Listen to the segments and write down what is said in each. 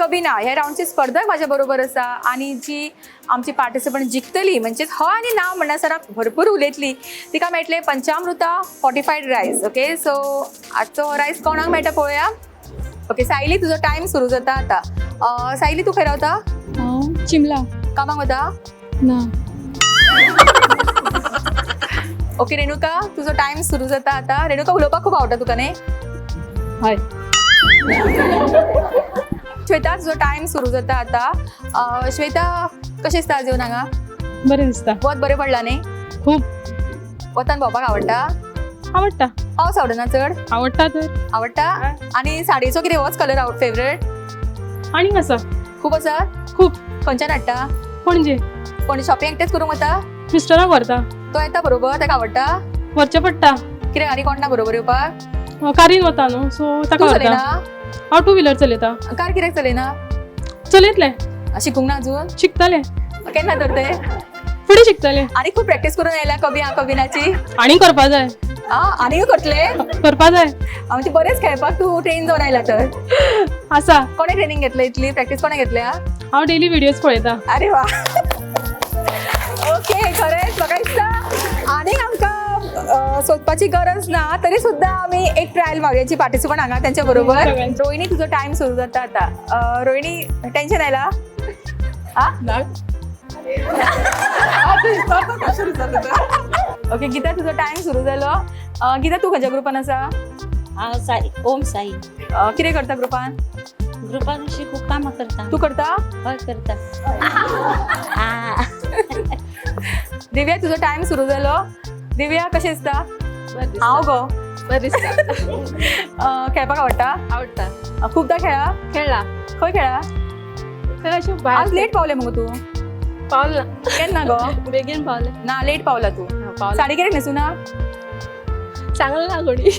कभी ना ह्या रावंडची स्पर्धक म्हाज्या बरोबर आसा आनी जी आमची पार्टिसिपंट जिखतली म्हणजेच ह आनी ना म्हणसर भरपूर उलयतली तिका मेळटले पंचामृता फॉर्टिफायड रायस. ओके, सो आजचो रायस कोणाक मेळटा पळोवया. ओके सायली, तुजो टायम सुरू जाता आतां. सायली, तूं खंय रावता? हांव चिमला. कामाक वता? ना. ओके रेणुका, तुजो टायम सुरू जाता आतां. रेणुका, उलोवपाक खूब आवडटा तुका न्ही? हय. श्वेता, तुजो टायम सुरू जाता आतां. श्वेता, कशें दिसता आज येवन हांगा? बरें दिसता. वत बरें पडला न्ही? खूब. वतान भोंवपाक आवडटा? आवडटा. पावस आवडना चड? आवडटा तर. आवडटा. आनी साडयेचो कितें होच कलर फेवरेट? आनीक आसा. खूब आसा? खूब. खंयच्यान हाडटा? पणजे. कोणी शॉपिंग एकटेच करूंक वता? मिस्टराक व्हरता. तो येता बरोबर? ताका आवडटा? व्हरचें पडटा. कितें आनी कोण ना बरोबर येवपाक? कारीन वता न्हू, सो ताका तूं व्हरता. चलयना? हांव टू व्हिलर चलयता. कार कित्याक चलयना? चलयतलें. शिकूंक ना अजून? शिकतलें. केन्ना तर ते? फुडें शिकतलें. आनी खूब प्रॅक्टीस करून आयल्या कभी हा कभी नाची. आनी करपा जाय. आ, आनीक करतले? करपा जाय. आमचे बरेच खेळपाक तूं ट्रेन जावन आयला तर. आसा. कोणें ट्रेनिंग घेतलं इतली प्रॅक्टीस कोणें घेतल्या? हांव डेली व्हिडियोज पळयता. अरे वा, ओके. खरेंच म्हाका दिसता आनीक आमकां सोदपाची गरज ना, तरी सुद्दां आमी एक ट्रायल मारुयाची पार्टिसिपंट हांगा त्यांच्या बरोबर. सगळ्यांची. रोहिणी, तुजो टायम सुरू जाता आतां. रोहिणी, टेन्शन आयला? आ, ओके गीता, तुजो टायम सुरू जालो. गीता, तूं खंयच्या ग्रुपान आसा? हांव साई, ओम साई. कितें करता ग्रुपान? ग्रुपान अशी खूब कामां करता. तूं करता? हय, करता. आ. दिव्या, तुजो टायम सुरू जालो. दिव्या, कशें दिसता? हांव गो बरें दिसता. खेळपाक आवडटा? आवडटा. खुबदां खेळा? खेळ्ळा. खंय खेळा? खंय अशें आज लेट पावले मगो तूं. पावला. केन्ना गो? बेगीन पावलें. ना, लेट पावला तूं. पावला. साडी कित्याक न्हेसूं ना? सांगलें ना कोणी.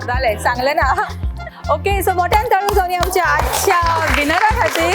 जालें, सांगलें ना. ओके, सो मोठ्यान ताळून जावया आमच्या आजच्या विनरा खातीर.